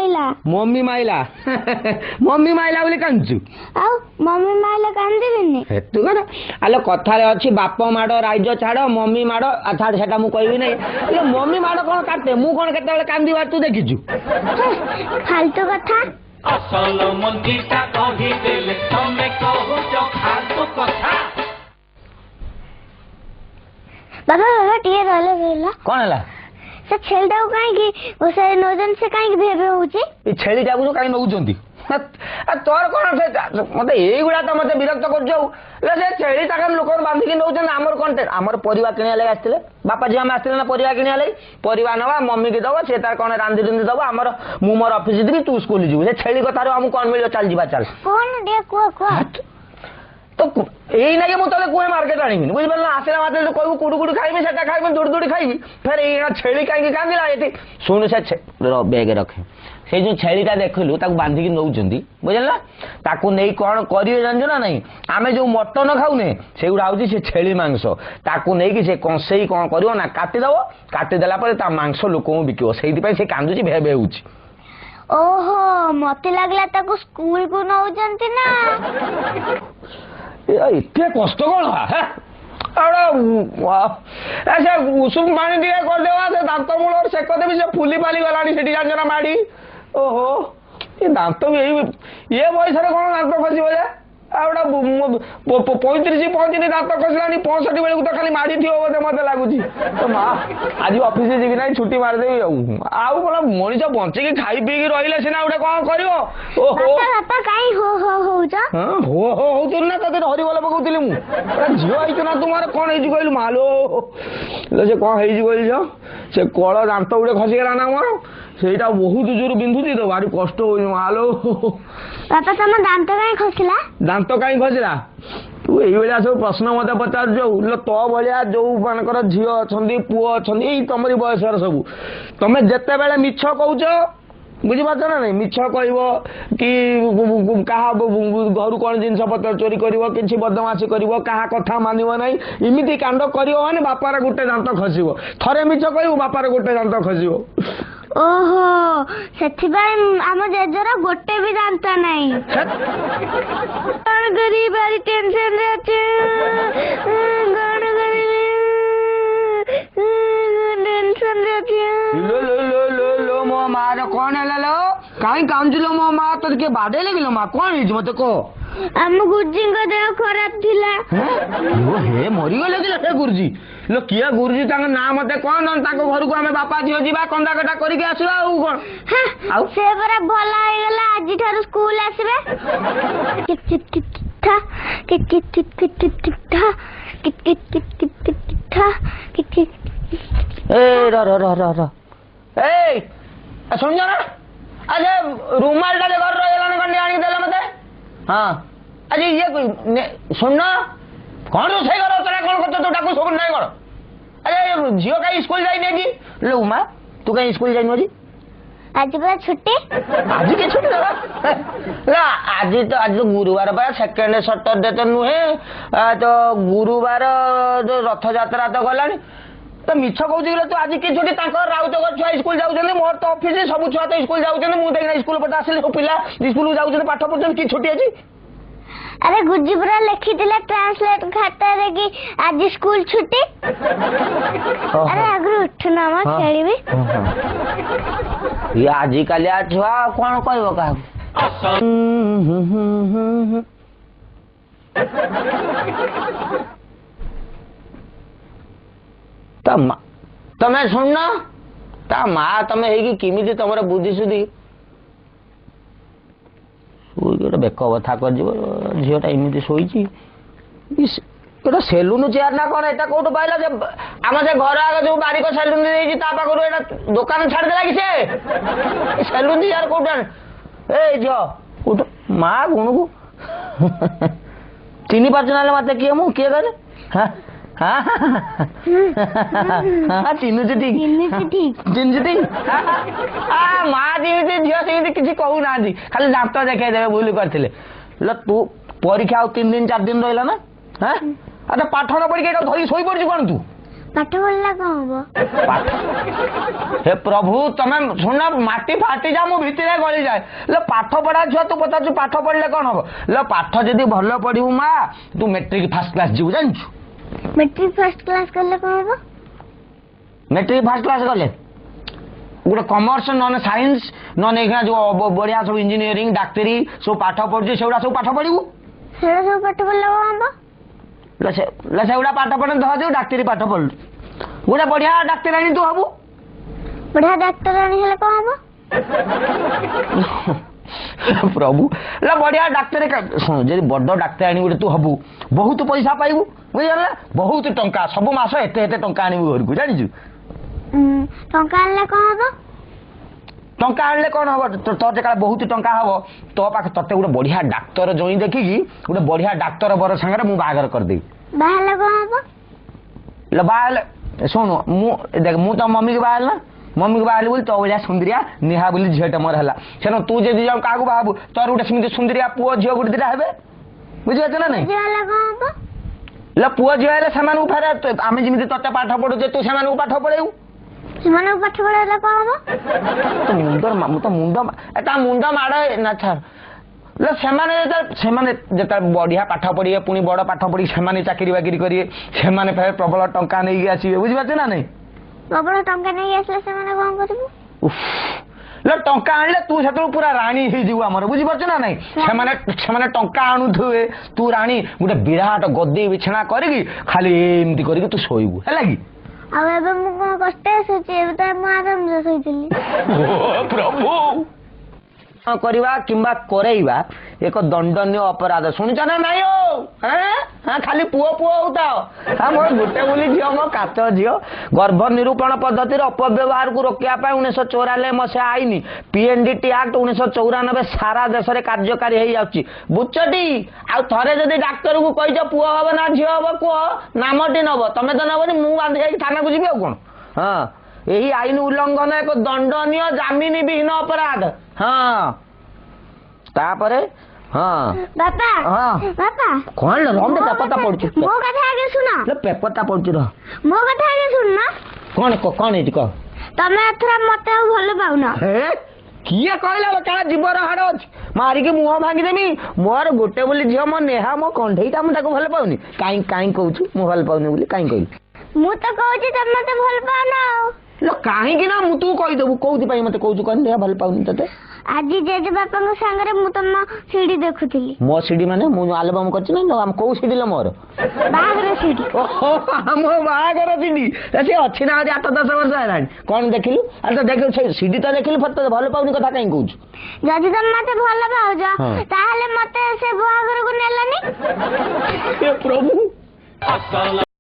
ମାଇଲା। ମମି ମାଇଲା? ମମି ମାଇଲା ବୋଲି କାନ୍ଦୁଛୁ? ଆଉ ମମି ମାଇଲେ କାନ୍ଦିବିନି? ହେତୁ କଣ ଆଲୋ, କଥାରେ ଅଛି ବାପ ମାଡ଼ ରାଇଜ ଛାଡ଼, ମମି ମାଡ଼ ଛାଡ଼, ସେଟା ମୁଁ କହିବି ନାହିଁ। ହେଲେ ମମି ମାଡ଼ କଣ କାଟେ? ମୁଁ କଣ କେତେବେଳେ କାନ୍ଦିବାର ତୁ ଦେଖିଛୁ? ଫାଲତୁ କଥା। ଅସଲ ମଞ୍ଜିଟା କହିଦେଲେ ତମେ କହୁଛ ଫାଲତୁ କଥା। ବାବା, ବାବା, ଟିକେ ରହିଲ, ରହିଲ। କଣ ହେଲା? ସେ ଛେଳିଟାକୁ କାହିଁକି ସେ ନଉଛନ୍ତି? ସେ କାହିଁକି ଭେ ଭେ ହଉଛି? ଏ ଛେଳିଟାକୁ ଯୋଉ କାହିଁ ନଉଛନ୍ତି, ତୋର କଣ? ସେ ମତେ ଏଇଗୁଡା ତ ମତେ ବିରକ୍ତ କରୁଛୁ। ଆଉ ସେ ଛେଳି ତାଙ୍କ ଲୋକ ବାନ୍ଧିକି ନଉଛନ୍ତି, ଆମର କଣ? ଆମର ପରିବା କିଣିବା ଲାଗି ଆସିଥିଲେ ବାପା ଝିଅ, ଆମେ ଆସିଥିଲେ ନା ପରିବା କିଣିବା ଲାଗି। ପରିବା ନବା, ମମିକି ଦବ, ସେ ତାର କଣ ରାନ୍ଧି ରୁନ୍ଧି ଦବ ଆମର। ମୁଁ ମୋର ଅଫିସ ଯିବି, ତୁ ସ୍କୁଲ ଯିବୁ। ସେ ଛେଳି କଥାରୁ ଆମକୁ କଣ ମିଳିବ? ଚାଲ ଯିବା, ଚାଲ। କଣ ଟିକେ କୁହ, କୁହ ତ। ଏଇ ନାଗି ମୁଁ ତତେ କୁହେ ମାର୍କେଟ ଆଣିବିନି, ବୁଝିପାରିଲୁ? ଆସିଲା ମାତ୍ରେ ତୁ କହିବୁ କୁଡୁ କୁଡୁ ଖାଇବି, ସେଟା ଖାଇବି, ଦୁଡୁ ଦୁଡି ଖାଇବି। ଫେର ଏଇ ଛେଳି କାହିଁକି କାନ୍ଦିଲା ଏଠି? ଶୁଣୁ, ସେ ବେଗ ରଖେ। ସେଇ ଯୋଉ ଛେଳିଟା ଦେଖିଲୁ, ତାକୁ ବାନ୍ଧିକି ନଉଛନ୍ତି, ବୁଝିଲ ନା? ତାକୁ ନେଇ କଣ କରିବେ ଜାଣିଛୁ ନା ନାଇଁ? ଆମେ ଯୋଉ ମଟନ ଖାଉନେ, ସେଗୁଡା ହଉଛି ସେ ଛେଳି ମାଂସ। ତାକୁ ନେଇକି ସେ କଂସେଇ କଣ କରିବ ନା କାଟିଦବ, କାଟିଦେଲା ପରେ ତା ମାଂସ ଲୋକଙ୍କୁ ବିକିବ। ସେଇଥିପାଇଁ ସେ କାନ୍ଦୁଛି, ଭେ ଭେ ହଉଛି। ଓହୋ, ମତେ ଲାଗିଲା ତାକୁ ସ୍କୁଲ କୁ ନଉଛନ୍ତି ନା। ଏତେ କଷ୍ଟ କଣ? ସେ ଉଷୁମ ପାଣି ଟିକେ କରିଦେବା, ସେ ଦାନ୍ତ ମୂଳ ସେକ ଦେବି, ସେ ଫୁଲି ଫାଲି ଗଲାଣି ସେଠି, ଜାଣିଛ ନା ମାଡ଼ି। ଓହୋ, ଏ ଦାନ୍ତ ବି ଏଇ ଇଏ ବୟସରେ କଣ ଦାନ୍ତ ଖସିବ ଯେ? ଆଉ ଗୋଟା 35 ପହଞ୍ଚିନି ଦାନ୍ତ ଖସିଲାଣି, 65 ବେଳକୁ ତ ଖାଲି ମାଡ଼ି ଥିବ ବୋଧେ ମତେ ଲାଗୁଛି। ତ ମା, ଆଜି ଅଫିସ ଯିବି ନାହିଁ, ଛୁଟି ମାରିଦେବି। ଆଉ ଆଉ କଣ, ମଣିଷ ବଞ୍ଚିକି ଖାଇ ପିଇକି ରହିଲେ ସିନା ଗୋଟେ କଣ କରିବ। ଓହୋ, ବାପା, କାଇଁ ହୋ ହୋ ହଉଛ? ହଁ, ହୋ ହୋ ହଉଥିଲି ନା ତତେ ହରିବଲ ପକଉଥିଲି ମୁଁ? ଝିଅ ହେଇଛୁ ନା, ତୁମର କଣ ହେଇଛି କହିଲୁ ମାଲୋ? ସେ କଣ ହେଇଛି କହିଲୁ ଝିଅ? ସେ କଳ ଦାନ୍ତ ଗୋଟେ ଖସିଗଲା ନା ମୋର, ସେଇଟା ବହୁତ ଜୋର ବିନ୍ଧୁଛି ତ, ଭାରି କଷ୍ଟ ହଉଛି ମାଲୋ। ବାପା, ତମ ଦାନ୍ତ କାଇଁ ଖସିଲା? ଦାନ୍ତ କାଇଁ ଖସିଲା? ତୁ ଏଇଭଳିଆ ସବୁ ପ୍ରଶ୍ନ ମତେ ପଚାରୁଛୁ। ତୋ ଭଳିଆ ଯୋଉ ମାନଙ୍କର ଝିଅ ଅଛନ୍ତି, ପୁଅ ଅଛନ୍ତି, ଏଇ ତମରି ବୟସର ସବୁ, ତମେ ଯେତେବେଳେ ମିଛ କହୁଛ, ବୁଝିପାରୁଛ ନା ନାଇଁ? ମିଛ କହିବ କି କାହା ଘରୁ କଣ ଜିନିଷ ପତ୍ର ଚୋରି କରିବ, କିଛି ବଦମାସି କରିବ, କାହା କଥା ମାନିବ ନାହିଁ, ଏମିତି କାଣ୍ଡ କରିବ ମାନେ ବାପାର ଗୋଟେ ଦାନ୍ତ ଖସିବ। ଥରେ ମିଛ କହିବୁ, ବାପାର ଗୋଟେ ଦାନ୍ତ ଖସିବ। ଓହୋ, ସେଥିପାଇଁ ଆମ ଜେଜେର ଗୋଟେ ବି ଦାନ୍ତ ନାହିଁ। କଣ କରିବି, ଭାରି ଟେନସନରେ ଅଛି, କଣ କରିବି, ଟେନସନରେ ଅଛି। ଲୋ ଲୋ ଲୋ ଲୋ ଲୋ, ମୋ ମାର କଣ ହେଲା ଲୋ? କାଇଁ କାନ୍ଦୁଛୁ ମୋ ମା? ତୋତେ କିଏ ବାଡେଇଲେ କି ଲୋ ମା? କଣ ହେଇଛି ମତେ କହ। ଆମ ଗୁରୁଜୀଙ୍କ ଦେହ ଖରାପ ଥିଲା। ହେ, ମରିଗଲେ କି ସେ ଗୁରୁଜୀ? ଲୋ, କିଏ ଗୁରୁଜୀ, ତାଙ୍କ ନାଁ ମତେ କଣ, ତାଙ୍କ ଘରକୁ ଆମେ ବାପା ଝିଅ ଯିବା, କନ୍ଦା କଟା କରିକି ଆସିବା। ଆଉ କଣ? ଆଉ ସେ ପରା ଭଲ ହେଇଗଲା, ଆଜିଠାରୁ ସ୍କୁଲ ଆସିବେ। କିଟ୍ କିଟ୍ କିଟ୍ ଠା କିଟ୍ କିଟ୍ କିଟ୍ କିଟ୍ କିଟ୍ କିଟ୍ ଠା କିଟ୍ କିଟ୍ କିଟ୍ କିଟ୍ କିଟ୍ କିଟ୍ ଠା କିଟ୍ କିଟ୍। ଏ ର ର ର ର ର, ଏଇ ଶୁଣିଛ ନା? ଆଚ୍ଛା, ରୁମାଲଟା ଯେ ଘରେ ରହିଗଲାଣି, କଣ ଆଣିକି ଦେଲେ ମତେ? ହଁ, ଆଜି ଇଏ ଶୁଣୁନ, କଣ ରୋଷେଇ କର ତୋରା, କଣ କରୁଛ? ତୁ ଡାକୁ ଶୁଭୁନି ନାହିଁ କଣ? ଆରେ, ଝିଅ କାହିଁ ସ୍କୁଲ ଯାଇନି ଆଜି? ଲୋ ଉମା, ତୁ କାହିଁ ସ୍କୁଲ ଯାଇନୁ ଆଜି? ଆଜି ପରା ଛୁଟି। ଆଜି କି ଛୁଟି ନା? ଆଜି ତ, ଆଜି ତ ଗୁରୁବାର ପରା, ସେକେଣ୍ଡ ସଟରଡେ ତ ନୁହେଁ ତ ଗୁରୁବାର, ରଥଯାତ୍ରା ତ ଗଲାଣି। ତ ମିଛ କହୁଛୁ କି ତୁ? ଆଜି କି ଛୁଟି? ତାଙ୍କ ରାଉତ ଘର ଛୁଆ ସ୍କୁଲ ଯାଉଛନ୍ତି, ମୋର ତ ଅଫିସ, ସବୁ ଛୁଆ ତ ସ୍କୁଲ ଯାଉଛନ୍ତି। ମୁଁ ତ ସ୍କୁଲ ପଟେ ଆସିଲି, ସବୁ ପିଲା ସ୍କୁଲ ଯାଉଛନ୍ତି, ପାଠ ପଢୁଛନ୍ତି। କି ଛୁଟି ଅଛି? ଆରେ, ଗୁରୁଜୀ ପୁରା ଲେଖିଥିଲା ଟ୍ରାନ୍ସଲେଟ ଖାତାରେ କି ଆଜି ସ୍କୁଲ ଛୁଟି। ଆରେ, ଆଗରୁ ଉଠୁନ ମ, ଖେଳିବି। ଇଏ ଆଜିକାଲିଆ ଛୁଆ, ଆଉ କଣ କହିବ କାହାକୁ? ତା ମା, ତମେ ଶୁଣୁନ, ତା ମା ତମେ ହେଇକି କେମିତି ତମର ବୁଦ୍ଧି ସୁଦ୍ଧି? ଶୋଇକି ଗୋଟେ ବେକ ବଥା କରିଯିବ। ଝିଅଟା ଏମିତି ଶୋଇଛି। ଗୋଟେ ସେଲୁନ ଚେୟାର ନା କଣ ଏଟା କୋଉଠୁ ପାଇଲା? ଯେ ଆମ ସେ ଘର ଆଗ ଯୋଉ ବାରିକ ସେଲୁନ ଦେଇଛି, ତା ପାଖରୁ ଏଇଟା ଦୋକାନ ଛାଡ଼ିଦେଲା କି ସେ ସେଲୁନ ଚେୟାର କୋଉଠୁ ଆଣେ? ଏଇ ଝିଅ ଉଠ ମା, ଗୁଣକୁ ଚିହ୍ନି ପାରୁଛୁ ନା ମତେ? କିଏ ମୁଁ, କିଏ କହିଲେ? ଚିହ୍ନୁଛୁ ଠିକ, ଚିହ୍ନୁଛୁ ଠିକ। ମା ଯେମିତି ଝିଅ ସେମିତି, କିଛି କହୁନାହାନ୍ତି, ଖାଲି ଦାନ୍ତ ଦେଖେଇ ଦେବେ। ଭୁଲ କରିଥିଲେ ଲୋ। ତୁ ପରୀକ୍ଷା ଆଉ 3 ଦିନ 4 ଦିନ ରହିଲା ନା? ହଁ, ଆଚ୍ଛା, ପାଠ ନ ପଢିକି ଏଇଟା ଧରିକି ଶୋଇପଡିଛୁ କଣ ତୁ? ପାଠ ପଢିଲେ କଣ ହବ? ପାଠ? ହେ ପ୍ରଭୁ, ତମେ ଶୁଣ, ମାଟି ଫାଟି ଯା, ମୁଁ ଭିତରେ ଗଳିଯାଏ। ଲୋ, ପାଠ ପଢା ଝିଅ, ତୁ ପଚାରୁଛୁ ପାଠ ପଢିଲେ କଣ ହବ? ଲୋ, ପାଠ ଯଦି ଭଲ ପଢିବୁ ମା, ତୁ ମେଟ୍ରିକ ଫାର୍ଷ୍ଟ କ୍ଲାସ ଯିବୁ, ଜାଣିଛୁ? ମେଟ୍ରିକ ଫାର୍ଷ୍ଟ କ୍ଲାସ କଲେ କଣ ହବ? ମେଟ୍ରିକ ଫାର୍ଷ୍ଟ କ୍ଲାସ ଗଲେ ଗୋଟେ କମର୍ସ ନହେଲେ ସାଇନ୍ସ ନହେଲେ ଏଇଖିଣା ଯୋଉ ବଢିଆ ସବୁ ଇଞ୍ଜିନିୟରିଂ, ଡାକ୍ତରୀ ସବୁ ପାଠ ପଢୁଛି, ସେଗୁଡା ସବୁ ପାଠ ପଢିବୁ। ସେଗୁଡା ସବୁ ପାଠ ପଢିଲେ କଣ ହବ? ସେଗୁଡା ପାଠ ପଢିଲେ ଧର ଯୋଉ ଡାକ୍ତରୀ ପାଠ ପଢିଲୁ, ଗୋଟେ ବଢିଆ ଡାକ୍ତରାଣୀ ତୁ ହବୁ। ବଢିଆ ଡାକ୍ତରାଣୀ ହେଲେ କଣ ହବ? ପ୍ରଭୁ, ବଢିଆ ଡାକ୍ତରୀ, ଶୁଣ, ଯଦି ବଡ ଡାକ୍ତରାଣୀ ଗୋଟେ ତୁ ହବୁ, ବହୁତ ପଇସା ପାଇବୁ, ବୁଝିପାରିଲ ନା? ବହୁତ ଟଙ୍କା, ସବୁ ମାସ ଏତେ ଏତେ ଟଙ୍କା ଆଣିବୁ ଘରକୁ, ଜାଣିଛୁ? ଟଙ୍କା ଆଣିଲେ କଣ ହବ? ଟଙ୍କା ଆଣିଲେ କଣ ହବ? ତୋର ଯେତେବେଳେ ବହୁତ ଟଙ୍କା ହବ, ତୋ ପାଖ ତତେ ଗୋଟେ ବଢିଆ ଡାକ୍ତର ଜଇଁ ଦେଖିକି ଗୋଟେ ବଢିଆ ଡାକ୍ତର ବର ସାଙ୍ଗରେ ମୁଁ ବାହାଘର କରିଦେବି। ବାହା ହେଲେ କଣ ହବ? ବାହା ହେଲେ, ଶୁଣୁ, ମୁଁ ଦେଖ, ମୁଁ ତ ମମିକି ବାହା ହେଲି ନା, ମମିକୁ ବାହା ହେଲି ବୋଲି ତୋ ଭଳିଆ ସୁନ୍ଦରିଆ ନେହା ବୋଲି ଝିଅଟା ମୋର ହେଲା। ସେଣୁ ତୁ ଯଦି ଯାଉ କାହାକୁ ବାହାବୁ, ତୋର ଗୋଟେ ସେମିତି ସୁନ୍ଦରିଆ ପୁଅ ଝିଅ ଗୋଟେ ଦିଟା ହେବେ, ବୁଝିପାରୁଛୁ ନା ନାଇଁ? ଝିଅ ହେଲେ କଣ ହବ? ହେଲେ ପୁଅ ଝିଅ ହେଲେ ସେମାନଙ୍କୁ ଫେରେ ଆମେ ଯେମିତି ତତେ ପାଠ ପଢୁଛେ, ତୁ ସେମାନଙ୍କୁ ପାଠ ପଢେଇବୁ। ସେମାନଙ୍କୁ ପାଠ ପଢେଇଲେ କଣ ହବ? ତ ମୁଣ୍ଡ, ତ ମୁଣ୍ଡ, ତା ମୁଣ୍ଡ ମାଡ଼ ନା ଛାଡ଼। ସେମାନେ ଯେତେବେଳେ ବଢିଆ ପାଠ ପଢିବେ, ପୁଣି ବଡ ପାଠ ପଢିକି ସେମାନେ ଚାକିରି ବାକିରି କରିବେ, ସେମାନେ ଫେରେ ପ୍ରବଳ ଟଙ୍କା ନେଇକି ଆସିବେ, ବୁଝିପାରୁଛୁ ନା ନାଇଁ? ପ୍ରବଳ ଟଙ୍କା ନେଇକି ଆସିଲେ ସେମାନେ କଣ କରିବୁ? ଟଙ୍କା ଆଣିଲେ ତୁ ସେତେବେଳକୁ ପୁରା ରାଣୀ ହେଇଯିବୁ ଆମର, ବୁଝିପାରୁଛୁ ନା ନାଇଁ? ସେମାନେ ଟଙ୍କା ଆଣୁଥିବେ, ତୁ ରାଣୀ, ଗୋଟେ ବିରାଟ ଗଦି ବିଛଣା କରିକି ଖାଲି ଏମିତି କରିକି ତୁ ଶୋଇବୁ, ହେଲା କି? ଆଉ ଏବେ ମୁଁ କଣ କଷ୍ଟରେ ଶୋଇଛି? ଏବେ ତ ମୁଁ ଆରାମରେ ଶୋଇଥିଲି। ପ୍ରଭୁ, କରିବା କିମ୍ବା କରେଇବା ଏକ ଦଣ୍ଡନୀୟ ଅପରାଧ, ଶୁଣିଛ ନା ନାଇଁ? ଓ ହଁ, ଖାଲି ପୁଅ ପୁଅ ହଉଥାଅ। ମୋର ଗୋଟେ ବୋଲି ଝିଅ, ମୋ କାଚ ଝିଅ। ଗର୍ଭ ନିରୂପଣ ପଦ୍ଧତିର ଅପବ୍ୟବହାରକୁ ରୋକିବା ପାଇଁ 1994 ମସିହା ଆଇନ ପିଏନଡିଟି ଆକ୍ଟ 1994 ସାରା ଦେଶରେ କାର୍ଯ୍ୟକାରୀ ହେଇଯାଉଛି, ବୁଝଛଟି? ଆଉ ଥରେ ଯଦି ଡାକ୍ତରକୁ କହିଛ ପୁଅ ହବ ନା ଝିଅ ହବ କୁହ, ନାମଟି ନବ, ତମେ ତ ନବନି, ମୁଁ ବାନ୍ଧି ଯାଇକି ଥାନାକୁ ଯିବି ଆଉ କଣ। ହଁ, ଏହି ଆଇନ ଉଲ୍ଲଂଘନ ଏକ ଦଣ୍ଡନୀୟ ଜାମିନ ବିହୀନ ଅପରାଧ। ହଁ, ତାପରେ ହଁ ବାପା, ହଁ ବାପା, କଣ? ରହ, ପେପରଟା ପଡୁଛି। ମୋ କଥା ଆଗେ ଶୁଣ। ପେପରଟା ପଡୁଛି, ରହ। ମୋ କଥା ଆଗେ ଶୁଣୁନ। କଣ କଣ ହେଇଛି କହ। ତମେ ଏଥର ମତେ ଆଉ ଭଲ ପାଉନ। କିଏ କହିଲା? କାହା ଜୀବର ହାଡ ଅଛି, ମାରିକି ମୁହଁ ଭାଙ୍ଗିଦେମି। ମୋର ଗୋଟେ ବୋଲି ଝିଅ, ମୋ ନେହା, ମୋ କଣ୍ଢେଇଟା, ମୁଁ ତାକୁ ଭଲ ପାଉନି? କାଇଁ କାଇଁ କହୁଛୁ ମୁଁ ଭଲ ପାଉନି ବୋଲି? କାଇଁ କହିଲୁ? ମୁଁ ତ କହୁଛି ତମେ ମତେ ଭଲ ପାଉନ ଆଉ। କାହିଁକି ନା ମୁଁ ତୁ କହିଦେବୁ କୋଉଥିପାଇଁ ମତେ କହୁଛୁ କହନି, ନେହା ଭଲ ପାଉନି ତତେ? ଆଜି ଜେଜେବାପାଙ୍କ ସାଙ୍ଗରେ ମୁଁ ତମ ସିଡି ଦେଖୁଥିଲି। ମୋ ସିଡି ମାନେ ମୁଁ ଆଲବମ କରିଛି ନା? କୋଉ ସିଡି ଲୋ ମୋର? ବାହାଘର ସିଡି। ଓହୋ, ଆମ ବାହାଘର ସିଡି, ସେ ଅଛି ନା ଆହୁରି 8-10 ବର୍ଷ ହେଲାଣି। କଣ ଦେଖିଲୁ? ଆରେ ତ ଦେଖିଲୁ ସେ ସିଡି ତ ଦେଖିଲୁ, ଫେରେ ତ ଭଲ ପାଉନି କଥା କାହିଁ କହୁଛୁ? ଯଦି ତମେ ମତେ ଭଲ ପାଉଛ, ତାହେଲେ ମତେ ସେ ବାହାଘରକୁ ନେଲନି। ପ୍ରଭୁ।